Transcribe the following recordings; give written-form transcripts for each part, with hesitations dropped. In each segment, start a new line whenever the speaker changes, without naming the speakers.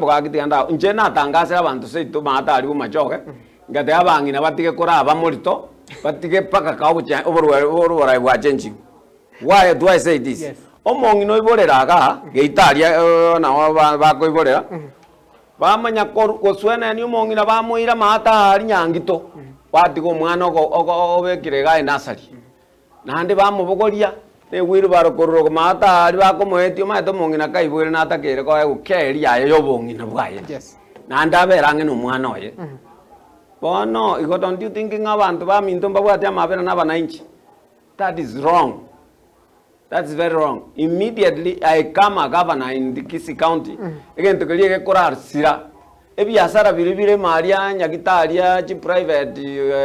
example gaki tiga nda inche natangasire abanto seito maate aria bomachoge, ngateba abang'ina batige koraba morito, batige mpaka ka obochia oborwaire oborai bwachenchigwe. Why do I say this?
Yes.
Omong'ina oiborera igaa, geita aria nabo ba- bakoiborera, bamanya koru goswenenia omong'ina bamoira maate aria nyangito, batiga omwana ogo ogo obekire igaa enasari. Naende bamobogoria ne wheelbarrow korwa maate aria bakomoetia, omanyete omong'ina kaiboire natakeire koegwa care yaye ya obong'ina bwaye.
Yes.
Naende abere ang'e na omwana oye. Bono igo don't you think ng'a abanto baminto mbabwate amabera na abanainchi? That is wrong. That's very wrong. Immediately I come a governor in the Kisii County, egento keria gekorasira ebiasara biria bire ime aria nyagitari aria chi private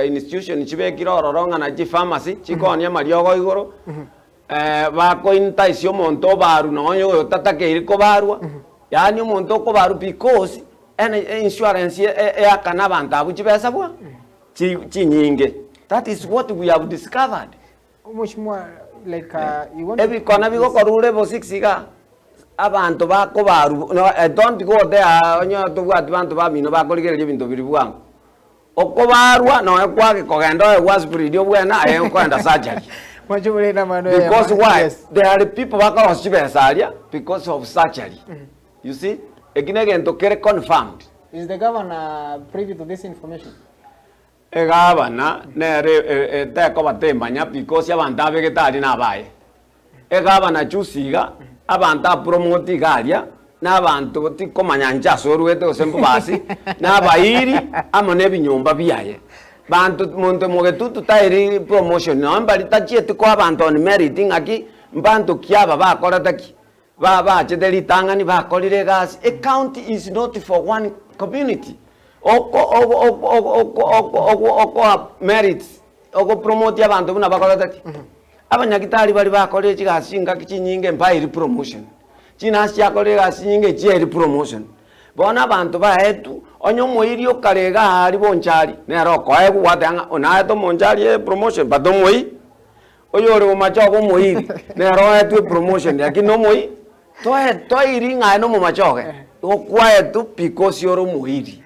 institution chibekire ororo ng'a na chi pharmacy chikoonia amariogo igoro, bako entice omonto obarwe nonye oyo otatakeiri kobarwa, yaani omonto okobarwa because ene insurance eakana abanto abwo chibesa bwa chi chinyinge. That is what we have discovered.
Omochimwa like uh, you want to-
Ebikona bigokorwa level 6 iga, abanto bakobarwa no eh, don't go there onye tobwati banto bamino bakorigereria ebinto biria bwango. Okobarwa nonya kwage kogenda oegwe aspirin obwene aye okoenda surgery.
Mwanche morende amang'ana oyo
Because why?
Yes.
There are people bakorosia chibesa aria because of surgery. You see? Eki na egento kere confirmed.
Is the governor privy to this information?
Egavana nere tekoba temanya because abanto abegete aria nabaye. Egavana juzi iga, abanto apromote iga aria, na abanto tikomanya inche ase orwete gose mbobasi, na abairi amo na ebinyomba biaye. Banto monto mogetutu tairi promotion nonye mbari tachieti koa abanto on merit ng'aki, mbanto ki aba bakorete ki? Ba bachete ritang'ani bakorire egasi, a county is not for one community. Oko ogo oko ogo oko oko ogo okoa merits, ogopromote abanto buna bakorete ki? Abanyagitari baria bakorire chigasi chingaki chinyinge mbairi promotion, chinurse chiakorire egasi chinyinge chiairi promotion. Bono abanto baetwe, onye omoiri okare iga aria bonchari, nere okoegwa gwateba ng'a naete omonchari epromotion but omoi. Oyore omomache obe omoiri, nere oetwe epromotion, lakini nomoi toe toiri ng'a aye nomomache oge, igo kwaetwe because ore omoiri.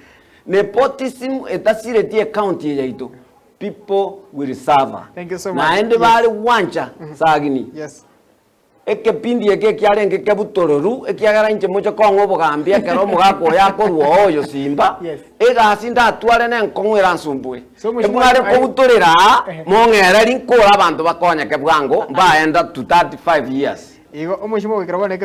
Nepotism etasireti ecounty eye yaito, people will suffer.
Thank you so much.
Naende
Yes.
bare gwancha sagini.
Yes.
Ekepindi eke ekiarenge kebutoreru, ekiagera inche moche kong'a obogambi ekero omogaka oyo akorwa oo oyo simba,
Yes.
egasi ndatware nenkong'u eransumbue.
So mheshimiwa,
Ebware
aye-
kobutorera aa,
Ehe.
mong'ereri nkore abanto bakonyeke bwango, mbaenda to 35 years.
Igo omochie goikera bono ekero.